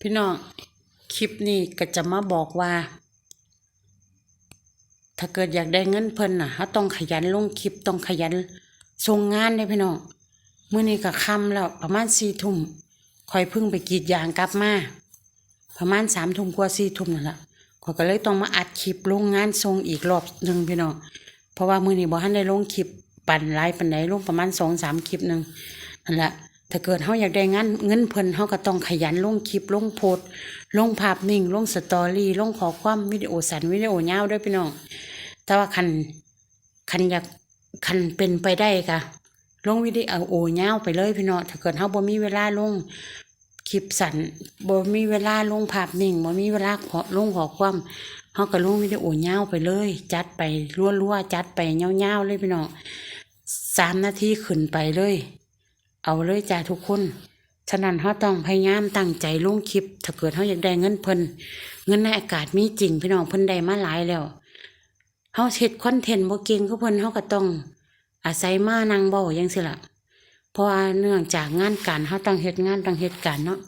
ພີ່ນ້ອງ ຄລິບນີ້ກໍຈະມາບອກວ່າ ຖ້າເກີດຢາກໄດ້ເງິນເພິ່ນນະ ເຮົາຕ້ອງຂະຫຍັນລົງຄລິບ ຕ້ອງຂະຫຍັນສົ່ງງານເດ້ພີ່ນ້ອງ. ມື້ນີ້ກໍຄ່ຳແລ້ວ ປະມານສີ່ທຸ່ມ ຂ້ອຍເພິ່ງໄປກຣີດຢາງກັບມາ ປະມານສາມທຸ່ມກວ່າ ສີ່ທຸ່ມນັ້ນລະ ຂ້ອຍກໍເລີຍຕ້ອງມາອັດຄລິບລົງງານສົ່ງອີກລອບໜຶ່ງພີ່ນ້ອງ. ເພາະວ່າມື້ນີ້ບໍ່ທັນໄດ້ລົງຄລິບປານ ຫຼາຍປານໃດ ລົງປະມານສອງສາມຄລິບໜຶ່ງນັ້ນລະ. ຖ້າເກີດເຮົາຢາກໄດ້ງານ ເງິນເພິ່ນ ເຮົາກໍຕ້ອງຂະຫຍັນລົງຄລິບ ລົງໂພສ ລົງພາບນິ່ງ ລົງສະຕໍຣີ ລົງຂໍ້ຄວາມ ວິດີໂອສັ້ນ ວິດີໂອຍາວເດີ້ພີ່ນ້ອງ. ແຕ່ວ່າຄັນ ຄັນຢາກ ຄັນເປັນໄປໄດ້ກະລົງວິດີໂອຍາວໄປເລີຍພີ່ນ້ອງ. ຖ້າເກີດເຮົາບໍ່ມີເວລາລົງຄລິບສັ້ນ ບໍ່ມີເວລາລົງພາບນິ່ງ ບໍ່ມີເວລາຂໍ ລົງຂໍ້ຄວາມ ເຮົາກໍລົງວິດີໂອຍາວໄປເລີຍ ຈັດໄປລົວໆ ຈັດໄປຍາວໆເລີຍພີ່ນ້ອງ ສາມນາທີຂຶ້ນໄປເລີຍ ເອົາເລີຍຈ້າທຸກຄົນ. ສະນັ້ນເຮົາຕ້ອງພະຍາຍາມຕັ້ງໃຈລົງຄລິບ ຖ້າເກີດເຮົາຢາກໄດ້ເງິນເພິ່ນ. ເງິນໃນອາກາດມີຈິງພີ່ນ້ອງ ເພິ່ນໄດ້ມາຫຼາຍແລ້ວ. ເຮົາເຮັດຄອນເທັນບໍ່ເກັ່ງຄືເພິ່ນ ເຮົາກໍຕ້ອງອາໄສມານັ່ງເວົ້າຈັ່ງຊີ້ລະ ເພາະວ່າເນື່ອງຈາກງານການ ເຮົາຕ້ອງເຮັດງານ ຕ້ອງເຮັດການເນາະ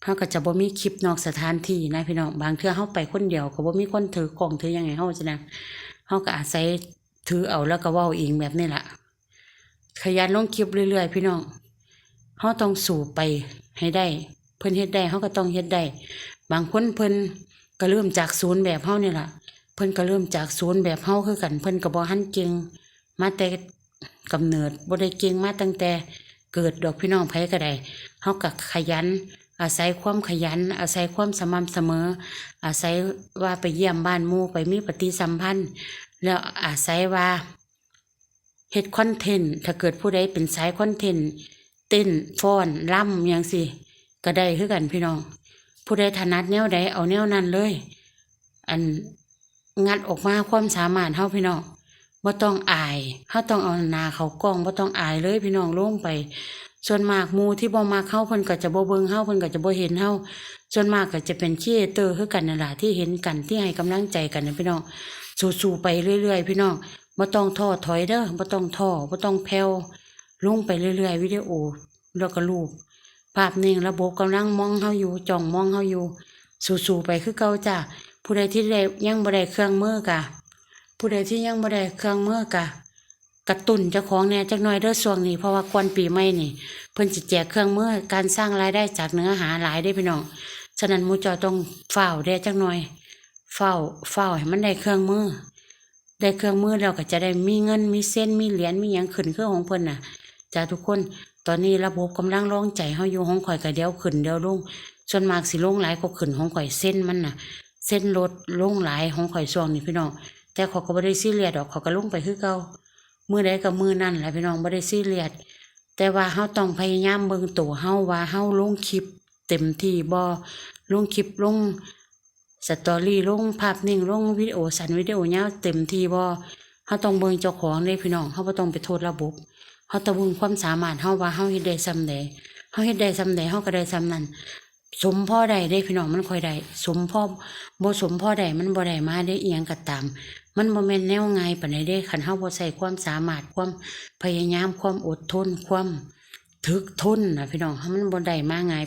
ເຮົາກໍຈະບໍ່ມີຄລິບນອກສະຖານທີ່ນະພີ່ນ້ອງ. ບາງເທື່ອເຮົາໄປຄົນດຽວ ກໍບໍ່ມີຄົນຖືກ້ອງຖືຫຍັງໃຫ້ເຮົາຊີ້ນະ ເຮົາກໍອາໄສຖືເອົາ ແລ້ວກໍເວົ້າເອງແບບນີ້ລະ. ຂະຫຍັນລົງຄລິບເລື້ອຍໆ ພີ່ນ້ອງ ເຮົາຕ້ອງສູ້ໄປໃຫ້ໄດ້ ເພິ່ນເຮັດໄດ້ ເຮົາກໍຕ້ອງເຮັດໄດ້. ບາງຄົນເພິ່ນກໍເລີ່ມຈາກສູນແບບເຮົານີ້ລະ ເພິ່ນກໍເລີ່ມຈາກສູນແບບເຮົາຄືກັນ ເພິ່ນກໍບໍ່ທັນເກັ່ງມາແຕ່ກຳເນີດ ບໍ່ໄດ້ເກັ່ງມາຕັ້ງແຕ່ເກີດດອກພີ່ນ້ອງ ໃຜກໍໄດ້. ເຮົາກໍຂະຫຍັນ ອາໄສຄວາມຂະຫຍັນ ອາໄສຄວາມສະໝ່ຳສະເໝີ ອາໄສວ່າໄປຢ້ຽມບ້ານໝູ່ ໄປມີປະຕິສຳພັນ ແລ້ວອາໄສວ່າ ເຮັດຄອນເທັນ ຖ້າເກີດຜູ້ໃດເປັນສາຍຄອນເທັນ ເຕັ້ນ ຟ້ອນ ລຳຫຍັງຊີ້ ກໍໄດ້ຄືກັນພີ່ນ້ອງ. ຜູ້ໃດຖະໜັດແນວໃດ ເອົາແນວນັ້ນເລີຍ ອັນ ງັດອອກມາຄວາມສາມາດເຮົາພີ່ນ້ອງ ບໍ່ຕ້ອງອາຍ. ເຮົາຕ້ອງເອົາໜ້າເຂົ້າກ້ອງ ບໍ່ຕ້ອງອາຍເລີຍພີ່ນ້ອງ ລົງໄປ. ສ່ວນມາກໝູ່ທີ່ບໍ່ມັກເຮົາ ເພິ່ນກໍຈະບໍ່ເບິ່ງເຮົາ ເພິ່ນກໍຈະບໍ່ເຫັນເຮົາ. ສ່ວນມາກກໍຈະເປັນຄຣີເອເຕີຄືກັນນັ້ນລະ ທີ່ເຫັນກັນ ທີ່ໃຫ້ກຳລັງໃຈກັນນະພີ່ນ້ອງ. ສູ້ໆໄປເລື້ອຍໆ ພີ່ນ້ອງ ບໍ່ຕ້ອງທໍ້ຖອຍເດີ້ ບໍ່ຕ້ອງທໍ້ ບໍ່ຕ້ອງແຜ່ວ ລົງໄປເລື້ອຍໆ ວິດີໂອ ແລ້ວກໍຮູບພາບນິ່ງ ລະບົບກຳລັງມອງເຮົາຢູ່ ຈ້ອງມອງເຮົາຢູ່. ສູ້ໆໄປຄືເກົ່າຈ້າ. ຜູ້ໃດທີ່ໄດ້ ຍັງບໍ່ໄດ້ເຄື່ອງມືກະ ຜູ້ໃດທີ່ຍັງບໍ່ໄດ້ເຄື່ອງມືກະ ກະຕຸ້ນເຈົ້າຂອງແດ່ຈັກໜ່ອຍເດີ້ ຊ່ວງນີ້ ເພາະວ່າກ່ອນປີໃໝ່ນີ້ ເພິ່ນຊິແຈກເຄື່ອງມືການສ້າງລາຍໄດ້ຈາກເນື້ອຫາຫຼາຍເດ້ພີ່ນ້ອງ. ສະນັ້ນໝູ່ເຈົ້າຕ້ອງຟ້າວແດ່ຈັກໜ່ອຍ ຟ້າວ ຟ້າວໃຫ້ມັນໄດ້ເຄື່ອງມື. ໄດ້ເຄື່ອງມືແລ້ວກໍຈະໄດ້ມີເງິນ ມີເຊັນ ມີຫຼຽນ ມີຫຍັງຂຶ້ນຄືຂອງເພິ່ນນະຈ້າທຸກຄົນ. ຕອນນີ້ລະບົບກຳລັງລອງໃຈເຮົາຢູ່ ຂອງຂ້ອຍກໍດຽວຂຶ້ນດຽວລົງ ສ່ວນມາກຊິລົງຫຼາຍກວ່າຂຶ້ນ ຂອງຂ້ອຍເຊັນມັນນະ ເຊັນລົດລົງຫຼາຍຂອງຂ້ອຍຊ່ວງນີ້ພີ່ນ້ອງ. ແຕ່ຂ້ອຍກໍບໍ່ໄດ້ຊີຣຽສດອກ ຂ້ອຍກໍລົງໄປຄືເກົ່າ ມື້ໃດກໍມື້ນັ້ນລະພີ່ນ້ອງ ບໍ່ໄດ້ຊີຣຽສ. ແຕ່ວ່າເຮົາຕ້ອງພະຍາຍາມເບິ່ງໂຕເຮົາວ່າເຮົາລົງຄລິບເຕັມທີ່ບໍ່ ລົງຄລິບ ລົງ ສະຕໍຣີ ລົງພາບນິ່ງ ລົງວິດີໂອສັ້ນ ວິດີໂອຍາວເຕັມທີ່ບໍ່. ເຮົາຕ້ອງເບິ່ງເຈົ້າຂອງເດ້ພີ່ນ້ອງ ເຮົາບໍ່ຕ້ອງໄປໂທດລະບົບ ເຮົາຕ້ອງເບິ່ງຄວາມສາມາດເຮົາວ່າເຮົາເຮັດໄດ້ສ່ຳໃດ ເຮົາເຮັດໄດ້ສ່ຳໃດ ເຮົາກໍໄດ້ສ່ຳນັ້ນ. ສົມພໍໄດ້ເດ້ພີ່ນ້ອງ ມັນຄ່ອຍໄດ້ ສົມພໍ ບໍ່ສົມພໍໄດ້ ມັນບໍ່ໄດ້ມາເດ້. ອີ່ຫຍັງກໍຕາມ ມັນບໍ່ແມ່ນແນວງ່າຍປານໃດເດ້ ຄັນເຮົາບໍ່ໃຊ້ຄວາມສາມາດ ຄວາມພະຍາຍາມ ຄວາມອົດທົນ ຄວາມຖືກທົນນະພີ່ນ້ອງ ມັນບໍ່ໄດ້ມາງ່າຍ